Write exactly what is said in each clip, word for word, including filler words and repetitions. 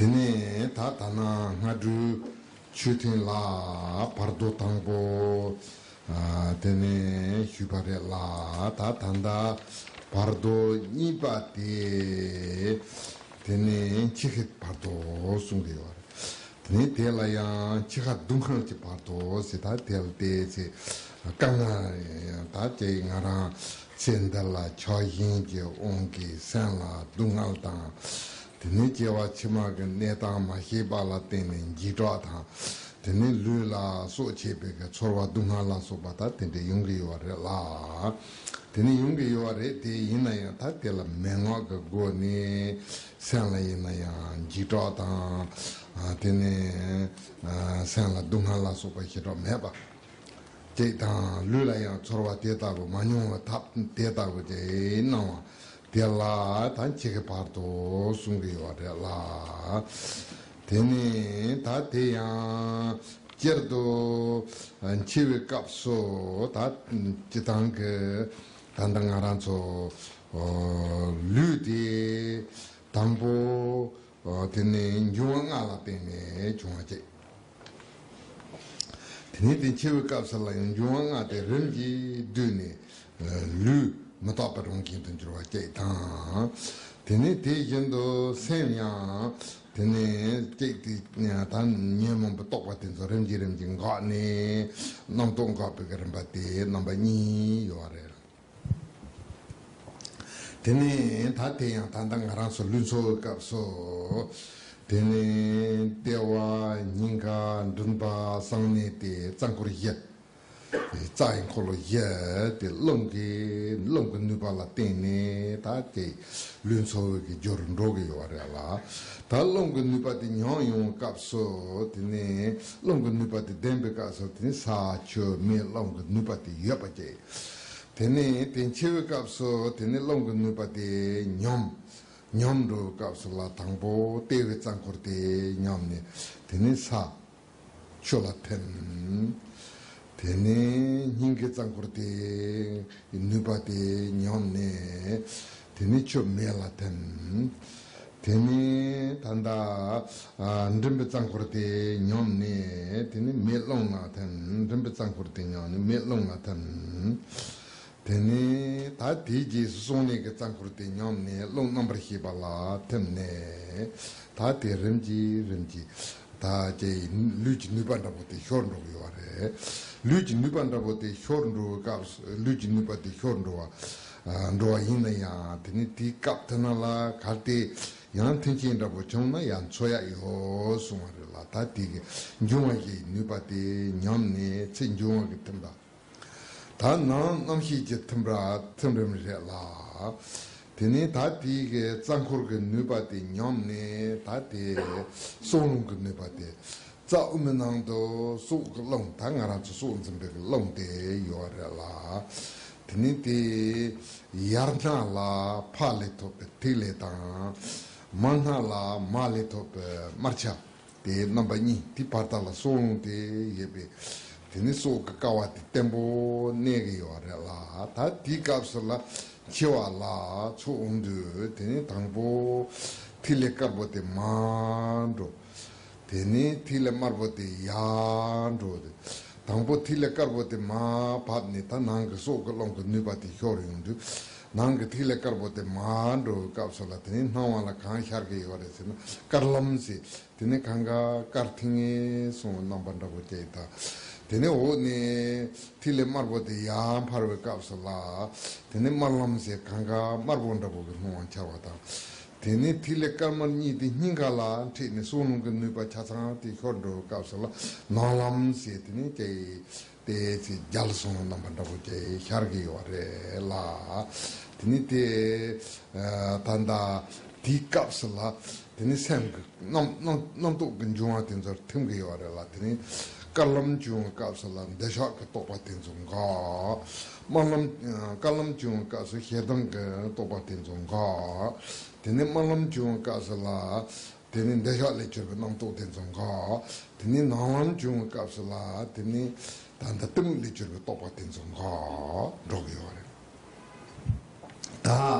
དེ་ནས་ད་ད་ན་སྔ་དྲོའི་ཆོས་ཐུན་ལ་བར་དོ་དང་པོ། ཨ། དེ་ནས་ཞུས་པ་རེད་ལ། ད་ད་ལྟ་བར་དོ་གཉིས་པ་དེ། དེ་ནས་འཆི་ཁའི་བར་དོ་གསུང་གི་ཡོད་རེད། དེ་ནས་དེ་ལ་ཡང་འཆི་ཁ་སྡུག་བསྔལ་གྱི་བར་དོ་ཟེར། ད་དེ་ལ་བལྟས་ཚེ་དཀའ་ངལ་ཡང་ད་ཅིག་ང་རང་ཚེ་འདི་ལ་ཆགས་ཞེན་གྱི་དབང་གིས་སེམས་ལ་སྡུག་བསྔལ་དང་། དེ་ནས་སྐྱེ་བ་ཕྱི་མ་གི་གནས་སྟངས་མ་ཤེས་པ་ལ་བརྟེན་ནས་འཇིགས་སྐྲག་དང་། དེ་ནས་ལུས་ལ་སྲོག་བཅད་པའི་གི་ཚོར་བ་སྡུག་བསྔལ་ལ་སོགས་པ་ད་དེ་འདྲ་ཡོང་གི་ཡོད་རེད་ལ། དེ་ནས་ཡོང་གི་ཡོད་རེད། དེ་ཡིན་ན་ཡང་ད་དེ་ལ་མན་ངག་གི་སྒོ་ནས་སེམས་ལ་ཡིན་ན་ཡང་འཇིགས་སྐྲག་དང་། ཨ། དེ་ནས། ཨ། སེམས་ལ་སྡུག་བསྔལ་ལ་སོགས་པ་ཞེ་དྲག་མེད་པ་ཅིག་དང་། ལུས་ལ་ཡང་ཚོར་བ་དེ་ལྟ་བུ་མ་མྱོང་བའི་ཐབས་དེ་ལྟ་བུ་ཅིག་གནང་བ་དེ་ལ་ད་འཆི་ཁའི་བར་དོ་གསུང་གི་ཡོད་རེད་ལ། དེ་ནས་ད་དེ་ཡང་སྤྱིར་དུ་འཆི་བའི་སྐབས་སུ་ད་སྤྱིར་བཏང་གི་ད་ལྟ་ང་རང་ཚོ་ལུས་དེ་དང་པོ། ཨོ། དེ་ནས་འབྱུང་བ་ལྔ་ལ་བརྟེན་ནས་བྱུང་བ་བཅས། དེ་ནས་དེ་འཆི་བའི་སྐབས་སུ་ལ་ཡང་འབྱུང་བ་ལྔ་དེ་རིམ་གྱིས་བསྡུས་ནས་ལུས་མི་རྟག་པའི་རང་བཞིན་དུ་འགྱུར་བ་བཅས་དང་། དེ་ནས་དེ་བཞིན་དུ་སེམས་ཡང་དེ་ནས་གཅིག་དེ་ད་ཉོན་མོངས་པའི་རྟོག་པ་དེ་ཚོ་རིམ་གྱིས་རིམ་གྱིས་འགགས་ནས་རྣམ་རྟོག་འགག་པའི་རིམ་པ་དེ་རྣམ་པ་གཉིས་ཡོད་རེད། དེ་ནས་ད་དེ་ཡང་ད་ལྟ་ང་རང་ཚོ་ལུས་འཚོ་བའི་སྐབས་སུ། དེ་ནས་ལྟེ་བ། སྙིང་ག། མགྲིན་པ། གསང་གནས་ཏེ་རྩ་འཁོར་བཞི། རྩ་ཡི་འཁོར་ལོ་བཞི་དེ་རླུང་གི་རླུང་གི་ནུས་པ་ལ་བརྟེན་ནས་ད་དེ་ལུས་འཚོ་བའི་གི་རྒྱུར་འགྲོ་གི་ཡོད་རེད་ལ། ད་རླུང་གི་ནུས་པ་དེ་ཉམས་ཡོང་བའི་སྐབས་སུ། དེ་ནས་རླུང་གི་ནུས་པ་དེ་ལྡན་པའི་སྐབས་སུ། དེ་ནས་ས་ཆུ་མེ་རླུང་གི་ནུས་པ་དེ་ཡོད་པ་བཅས། དེ་ནས་དེ་འཆི་བའི་སྐབས་སུ་དེ་ནས་རླུང་གི་ནུས་པ་དེ་ཉམས། ཉམས་འགྲོ་བའི་སྐབས་སུ་ལ་དང་པོ་ལྟེ་བའི་རྩ་འཁོར་དེ་ཉམས་ནས། དེ་ནས་ས་ཆུ་ལ་ཐིམ། དེ་ནས་སྙིང་གའི་རྩ་འཁོར་དེ་ནུས་པ་དེ་ཉམས་ནས། དེ་ནས་ཆུ་མེ་ལ་ཐིམ། དེ་ནས་ད་ལྟ་ཨ་མགྲིན་པའི་རྩ་འཁོར་དེ་ཉམས་ནས། དེ་ནས་མེ་རླུང་ལ་ཐིམ། མགྲིན་པའི་རྩ་འཁོར་དེ་ཉམས་ནས་མེ་རླུང་ལ་ཐིམ། དེ་ནས་ད་དེའི་རྗེས་སུ་གསང་གནས་ཀྱི་རྩ་འཁོར་དེ་ཉམས་ནས་རླུང་རྣམ་པར་ཤེས་པ་ལ་ཐིམ་ནས། ད་དེ་རིམ་གྱིས་རིམ་གྱིས་ད་ཀྱི་ལུས་ཀྱི་ནུས་པ་འདྲ་པོ་དེ་ཤོར་འགྲོ་གི་ཡོད་རེད། ལུས་ཀྱི་ནུས་པ་འདྲ་པོ་དེ་ཤོར་འགྲོ་བའི་སྐབས་སུ། ལུས་ཀྱི་ནུས་པ་དེ་ཤོར་འགྲོ་བ་ཨ་འགྲོ་བ་ཡིན་ན་ཡང་། དེ་ནི་དེའི་སྐབས་དེ་ན་ལ་གལ་ཏེ་ཡང་མཐུན་རྐྱེན་འདྲ་པོ་བྱུང་ན་ཡང་འཚོ་ཡག་ཡོད་གསུང་བ་རེད་ལ། ད་དེ་གི་འབྱུང་བ་བཞིའི་ནུས་པ་དེ་ཉམས་ནས་ཚེ་འབྱུང་བ་གི་ཐིམ་པ། ད་ནང་རྣམ་ཤེས་ཀྱི་ཐིམ་པ་ཐིམ་རིམ་རེད་ལ། དེ་ནས་ད་དེའི་གི་རྩ་འཁོར་གྱི་ནུས་པ་དེ་ཉམས་ནས། ད་དེ་སྲོག་རླུང་གི་ནུས་པ་དེ། རྩ་དབུ་མའི་ནང་དུ་སྲོག་གི་རླུང་། ད་ང་རང་ཚོ་སྲོག་འཛིན་པའི་གི་རླུང་དེ་ཡོད་རེད་ལ། དེ་ནས་དེ་ཡར་སྣ་ལ་ཕ་ལས་ཐོབ་པའི་ཐིག་ལེ་དང་། མར་སྣ་ལ་མ་ལས་ཐོབ་པའི་དམར་ཆ། དེ་རྣམ་པ་གཉིས། དེ་བར་ཐག་ལ་སྲོག་རླུང་དེ་ཡོད་པས། དེ་ནི་སྲོག་གི་ཀ་བ་དེ་བརྟན་པོ་གནས་ཀྱི་ཡོད་རེད་ལ། ད་དེའི་སྐབས་སུ་ལ་འཆི་བ་ལ་ཚོར་འོང་དུས། དེ་ནི་དང་པོ་ཐིག་ལེ་དཀར་པོ་དེ་མར་འགྲོ། དེ་ནི་ཐིག་ལེ་དམར་པོ་དེ་ཡར་འགྲོ། དང་པོ་ཐིག་ལེ་དཀར་པོ་དེ་མར་བབས་ནས་ད་ནང་གི་སྲོག་གི་རླུང་གི་ནུས་པ་དེ་ཤོར་ཡོང་དུས། ནང་གི་ཐིག་ལེ་དཀར་པོ་དེ་མར་འགྲོ་བའི་སྐབས་སུ་ལ། དེ་ནི་སྣང་བ་ལ་གང་ཤར་གྱི་ཡོད་རེད་ཟེར་ན། དཀར་ལམ་ཟེར། དེ་ནས་གང་ག་དཀར་ཐིང་ངེ་སོང་བའི་རྣམ་པ་འདྲ་པོ་སྐྱེས། ད་དེ་ནས་འོག་ནས་ཐིག་ལེ་དམར་པོ་དེ་ཡར་འཕར་བའི་སྐབས་སུ་ལ། དེ་ནས་དམར་ལམ་ཟེར། གང་ག་དམར་པོ་འདྲ་པོ་གི་སྣང་བ་འཆར་བ་དང་། དེ་ནས་ཐིག་ལེ་དཀར་དམར་གཉིས་དེ་སྙིང་ག་ལ་འཕྲད་ནས་སྲོག་རླུང་གི་ནུས་པ་ཆ་ཚང་དེ་ཤོར་འགྲོ་བའི་སྐབས་སུ་ལ་ནག་ལམ་ཟེར། དེ་ནས་ཀྱེ་དེ་ཚེ་རྒྱལ་སོང་རྣམ་པ་འདྲ་པོ་ཀྱེ་ཤར་གྱི་ཡོད་རེད་ལ། དེ་ནི་དེ་ད་ལྟ་དེའི་སྐབས་སུ་ལ་དེ་ནི་སེམས་ཀྱི་རྣམ་རྣམ་རྣམ་རྟོག་གི་འབྱུང་བ་དེ་ཚོར་ཐིམ་གྱི་ཡོད་རེད་ལ། དེ་ནི་དཀར་ལམ་བྱུང་བའི་སྐབས་སུ་ལ་འདོད་ཆགས་ཀྱི་རྟོག་པ་དེ་ཚོ་འགག། དམར་ལམ་དཀར་ལམ་བྱུང་བའི་སྐབས་སུ་ཞེ་སྡང་གི་རྟོག་པ་དེ་ཚོ་འགག། དེ་ནི་དམར་ལམ་བྱུང་བའི་སྐབས་སུ་ལ། དེ་ནི་འདོད་ཆགས་ལས་གྱུར་པའི་རྣམ་རྟོག་དེ་ཚོ་འགག། དེ་ནི་ནག་ལམ་བྱུང་བའི་སྐབས་སུ་ལ། དེ་ནི་ད་ལྟ་གཏི་མུག་ལས་གྱུར་པའི་རྟོག་པ་དེ་ཚོ་འགག་འགྲོ་གི་ཡོད་རེད། ད་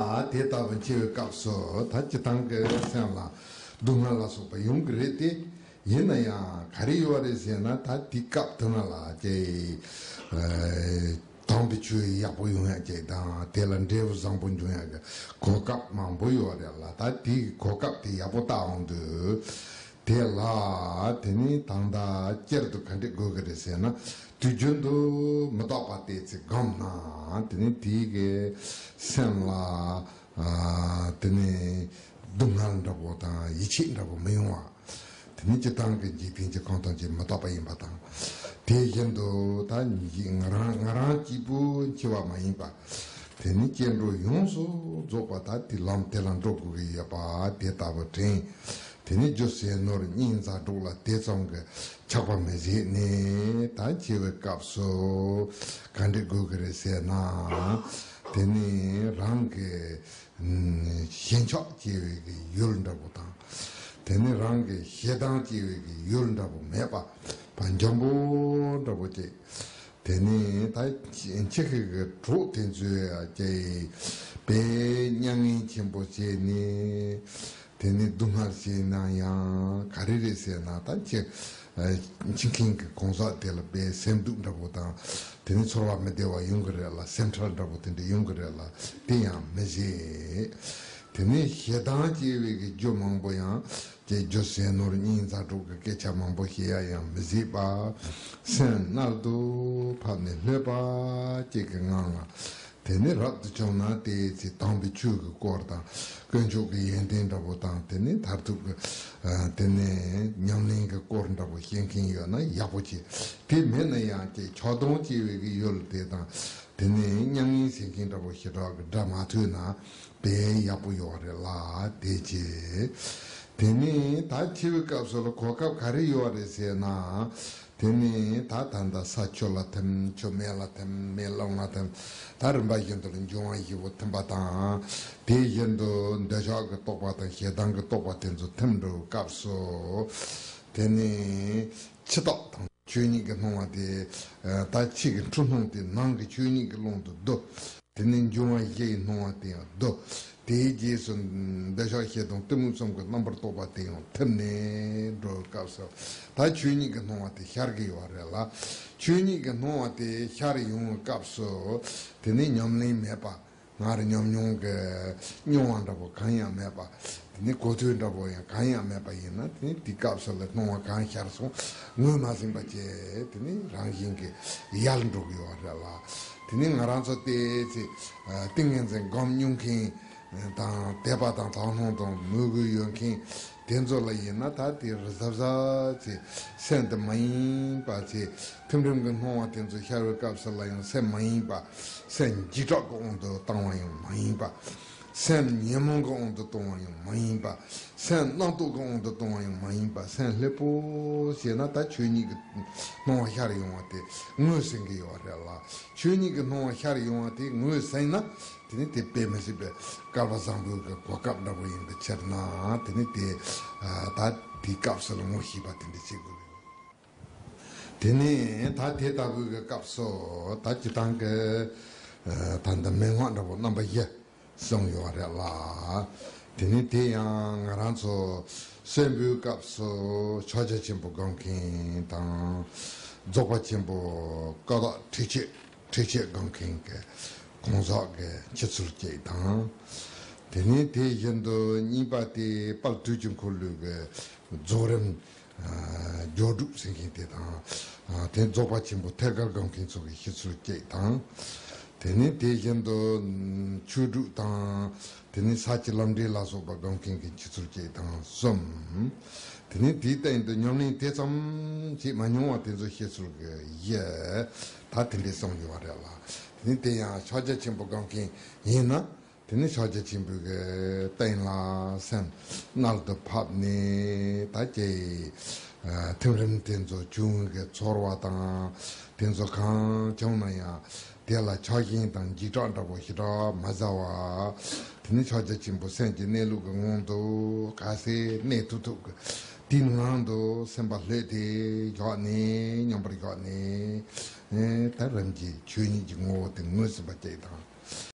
དེ་ལྟ་བུ་འཆི་བའི་སྐབས་སུ་ད་སྤྱིར་བཏང་གི་སེམས་ལ་ སྡུག་བསྔལ་ལ་སོགས་པ་ཡོང་གི་རེད་དེ། ཡིན་ན་ཡང་ག་རེ་ཡོད་རེད་ཟེར་ན། ད་དེའི་སྐབས་དེ་ན་ལ་ཅིག་དམ་པའི་ཆོས་ཡག་པོ་ཡོང་ཡག་ཅིག་དང་། དེ་ལ་འབྲས་བུ་བཟང་པོ་འབྱུང་ཡག་གི་གོ་སྐབས་མང་པོ་ཡོད་རེད་ལ། ད་དེའི་གོ་སྐབས་དེ་ཡག་པོ་བལྟ་འོང་དུས། དེ་ལ་དེ་ནི་ད་ལྟ་སྤྱིར་དུ་ག་འདྲ་དགོས་ཀྱི་རེད་ཟེར་ན། དུས་རྒྱུན་དུ་མི་རྟག་པ་དེ་ཚོ་བསྒོམས་ན། དེ་ནི་དེའི་གི་སེམས་ལ་ཨ་དེ་ནི་སྡུག་བསྔལ་འདྲ་པོ་དང་ཡིད་ཆེས་འདྲ་པོ་མི་ཡོང་བ། དེ་ནི་སྤྱིར་བཏང་གི་འཇིག་རྟེན་གྱི་ཁམས་ཐམས་ཅད་མི་རྟག་པ་ཡིན་པ་དང་། དེ་བཞིན་དུ་ད་ང་རང་ང་རང་གཅིག་པུ་འཆི་བ་མ་ཡིན་པ། དེ་ནི་སྐྱེ་འགྲོ་ཡོངས་སུ་རྫོགས་པ་ད་དེ་ལམ་དེ་ལ་འགྲོ་དགོས་ཀྱི་ཡོད་པ་དེ་ལྟ་བུ་དྲན། དེ་ནི་རྒྱུ་ཟས་ནོར་གཉིས་ཛ་དྲག་ལ་དེ་ཙམ་གྱི་ཆགས་པ་མི་བྱེད་ནས། ད་འཆི་བའི་སྐབས་སུ་ག་འདྲ་དགོས་ཀྱི་རེད་ཟེར་ན། དེ་ནི་རང་གི་ཞེན་ཆགས་སྐྱེ་བའི་གི་ཡུལ་འདྲ་པོ་དང་། དེ་ནི་རང་གི་ཞེ་སྡང་སྐྱེ་བའི་གི་ཡུལ་འདྲ་པོ་མེད་པ། བ་འཇམ་པོ་འདྲ་པོ་ཅིག་དེ་ནི་ད་འཆི་ཁའི་གི་གྲོགས་དེ་ཚོས་ཀྱང་དཔེ་མྱ་ངན་ཆེན་པོ་བྱས་ནས། དེ་ནི་སྡུག་བསྔལ་བྱས་ན་ཡང་ག་རེ་རེད་ཟེར་ན། ད་འཆི་འཆི་མཁན་གྱི་གང་ཟག་དེ་ལ་དཔེ་སེམས་སྡུག་འདྲ་པོ་དང་། དེ་ནི་ཚོར་བ་མི་བདེ་བ་ཡོང་གི་རེད་ལ། སེམས་ཁྲལ་འདྲ་པོ་དེ་འདྲ་ཡོང་གི་རེད་ལ། དེ་ཡང་མི་བྱེད། དེ་ནི་ཞེ་སྡང་སྐྱེ་བའི་གི་རྒྱུ་མང་པོ་ཡང་། ཀྱེ་རྒྱུ་ཟས་ནོར་གཉིས་ཛ་དྲག་གི་སྐད་ཆ་མང་པོ་བཤད་ཡ་ཡང་མི་བྱེད་པ། སེམས་མནལ་དུ་ཕབ་ནས་ལྷོད་པ་ཅིག་གི་ངང་ལ། དེ་ནི་རབ་ཏུ་བྱུང་ན་དེའི་ཚེ་དམ་པའི་ཆོས་ཀྱི་སྐོར་དང་། དཀོན་མཆོག་གི་ཡོན་ཏན་འདྲ་པོ་དང་། དེ་ནི་མཐར་ཐུག་གི་ཨ་དེ་ནི་ཉམས་ལེན་གྱི་སྐོར་འདྲ་པོ་བཤད་མཁན་ཡོད་ན་ཡག་པོ་བྱེད། དེ་མེད་ན་ཡང་ཀྱེ་ཆགས་སྡང་སྐྱེ་བའི་གི་ཡུལ་དེ་དང་། དེ་ནི་མྱ་ངན་བྱེད་མཁན་འདྲ་པོ་ཞེ་དྲག་གི་སྒྲ་མ་ཐོས་ན་དཔེ་ཡག་པོ་ཡོད་རེད་ལ། དེ་བྱེད། དེ་ནི་ད་འཆི་བའི་སྐབས་སུ་ལ་གོ་སྐབས་ག་རེ་ཡོད་རེད་ཟེར་ན། དེ་ནི་ད་ད་ལྟ་ས་ཆུ་ལ་ཐིམ། ཆུ་མེ་ལ་ཐིམ། མེ་རླུང་ལ་ཐིམ། ད་རིམ་པ་བཞིན་དུ་ལ་འབྱུང་བ་བཞི་པོ་ཐིམ་པ་དང་། དེ་བཞིན་དུ་འདོད་ཆགས་ཀྱི་རྟོག་པ་དང་ཞེ་སྡང་གི་རྟོག་པ་དེ་ཚོ་ཐིམ་འགྲོ་བའི་སྐབས་སུ། དེ་ནི་འཆི་བདག་དང་ཆོས་ཉིད་ཀྱི་སྣང་བ་དེ། ད་ཕྱི་གི་འཁྲུལ་སྣང་དེ་ནང་གི་ཆོས་ཉིད་ཀྱི་ཀློང་དུ་བསྡུ། དེ་ནས་འབྱུང་བ་བཞི་ཡི་སྣང་བ་དེ་ཡང་བསྡུ། དེའི་རྗེས་སུ་འདོད་ཆགས་ཞེ་སྡང་གཏི་མུག་གསུམ་གྱི་རྣམ་པར་རྟོག་པ་དེ་ཡང་ཐིམ་ནས་འགྲོ་བའི་སྐབས་སུ། ད་ཆོས་ཉིད་ཀྱི་སྣང་བ་དེ་ཤར་གྱི་ཡོད་རེད་ལ། ཆོས་ཉིད་ཀྱི་སྣང་བ་དེ་ཤར་ཡོང་བའི་སྐབས་སུ། དེ་ནས་ཉམས་ལེན་མེད་པ། སྔར་ཉམས་མྱོང་གི་མྱོང་བ་འདྲ་པོ་གང་ཡང་མེད་པ། དེ་ནི་གོ་ཐོས་འདྲ་པོ་ཡང་གང་ཡང་མེད་པ་ཡིན་ན། དེ་ནི་དེའི་སྐབས་སུ་ལ་སྣང་བ་གང་ཤར་སོང་། ངོས་མ་ཟིན་པ་བྱས། དེ་ནི་རང་བཞིན་གྱིས་ཡལ་འགྲོ་གི་ཡོད་རེད་ལ། དེ་ནི་ང་རང་ཚོ་ཏོག་ཙམ་ཏིང་ངེ་འཛིན་སྒོམ་མྱོང་མཁན་དང་། དད་པ་དང་དག་སྣང་དང་མོས་གུས་ཡོད་མཁན་དེ་ཚོ་ལ་ཡིན་ན། ད་དེ་རི་གཟབ་གཟབ་བྱས། སེམས་དེ་མ་ཡེངས་པ་བྱས། ཐིམ་རིམ་གྱི་སྣང་བ་དེ་ཚོ་ཤར་བའི་སྐབས་སུ་ལ་ཡང་སེམས་མ་ཡེངས་པ། སེམས་འཇིགས་སྐྲག་གི་དབང་དུ་བཏང་བ་ཡང་མ་ཡིན་པ། སེམས་ཉོན་མོངས་ཀྱི་དབང་དུ་གཏོང་བ་ཡང་མ་ཡིན་པ། སེམས་རྣམ་རྟོག་གི་དབང་དུ་གཏོང་བ་ཡང་མ་ཡིན་པ། སེམས་ལྷོད་པོ་བྱས་ན་ད་ཆོས་ཉིད་ཀྱི་སྣང་བ་ཤར་ཡོང་བ་དེ་ངོས་ཟིན་གྱི་ཡོད་རེད་ལ། ཆོས་ཉིད་ཀྱི་སྣང་བ་ཤར་ཡོང་བ་དེ་ངོས་ཟིན་ན། དེ་ནི་དེ་དཔེ་མི་སྲིད་པའི་སྐལ་བ་བཟང་པོའི་གི་གོ་སྐབས་འདྲ་པོ་ཡིན་པའི་ཕྱིར་ན། དེ་ནི་དེ་ད་དེའི་སྐབས་སུ་ལ་ངོ་ཤེས་པ་དེ་འདྲ་བྱེད་དགོས། དེ་ནས་ད་དེ་ལྟ་བུའི་གི་སྐབས་སུ་ད་སྤྱིར་བཏང་གི་ད་ལྟ་མན་ངག་འདྲ་པོ་རྣམ་པ་བཞི་གསུངས་ཡོད་རེད་ལ། དེ་ནས་དེ་ཡང་ང་རང་ཚོ་གསོན་པོའི་སྐབས་སུ་ཕྱག་རྒྱ་ཆེན་པོ་སྒོམ་མཁན་དང་། རྫོགས་པ་ཆེན་པོ་ཀ་དག་ཁྲེགས་ཆོད་ཁྲེགས་ཆོད་སྒོམ་མཁན་གྱི་གང་ཟག་གི་འཆི་ཚུལ་གཅིག་དང་། དེ་ནས་དེ་བཞིན་དུ་གཉིས་པ་དེ་དཔལ་དུས་ཀྱི་འཁོར་ལོའི་གི་རྫོགས་རིམ་སྦྱོར་སྒྲུབ་ཟེར་མཁན་དེ་དང་། དེ་རྫོགས་པ་ཆེན་པོ་ཐེར་འགའ་སྒོམ་མཁན་ཚོ་གི་འཆི་ཚུལ་གཅིག་དང་། དེ་ནས་དེ་བཞིན་དུ་ཆོས་དྲུག་དང་། དེ་ནས་ས་བཅུ་ལམ་འབྲས་ལ་སོགས་པ་སྒོམ་མཁན་གྱི་འཆི་ཚུལ་གཅིག་དང་གསུམ། དེ་ནས་དེའི་སྟེང་དུ་ཉམས་ལེན་དེ་ཙམ་བྱེད་མ་མྱོང་བ་དེ་ཚོ་འཆི་ཚུལ་གྱི་བཞི། ད་དེ་འདྲས་གསུངས་ཡོད་པ་རེད་ལ། དེ་ནས་དེ་ཡང་ཕྱག་རྒྱ་ཆེན་པོ་སྒོམ་མཁན་ཡིན་ན། དེ་ནས་ཕྱག་རྒྱ་ཆེན་པོའི་གི་སྟེང་ལ་སེམས་མནལ་དུ་ཕབ་ནས། ད་ཀྱེ་ཐིམ་རིམ་དེ་ཚོ་བྱུང་གི་ཚོར་བ་དང་དེ་ཚོ་གང་བྱུང་ན་ཡང་དེ་ལ་ཆགས་ཞེན་དང་འཇིགས་སྐྲག་འདྲ་པོ་ཞེ་དྲག་མ་ཟ་བ། དེ་ནས་ཕྱག་རྒྱ་ཆེན་པོ་སེམས་ཀྱི་གནས་ལུགས་ཀྱི་ངང་དུ་ག་ཚོད་གནས་ཐུབ་ཐུབ་ཀྱི་དེའི་ངང་དུ་སེམས་པ་ལྷོད་དེ་བཞག་ནས། མཉམ་པར་བཞག་ནས། ད་རིམ་གྱིས་ཆོས་ཉིད་ཀྱི་ངོ་བོ་དེ་ངོས་ཟིན་པ་གཅིག་དང་།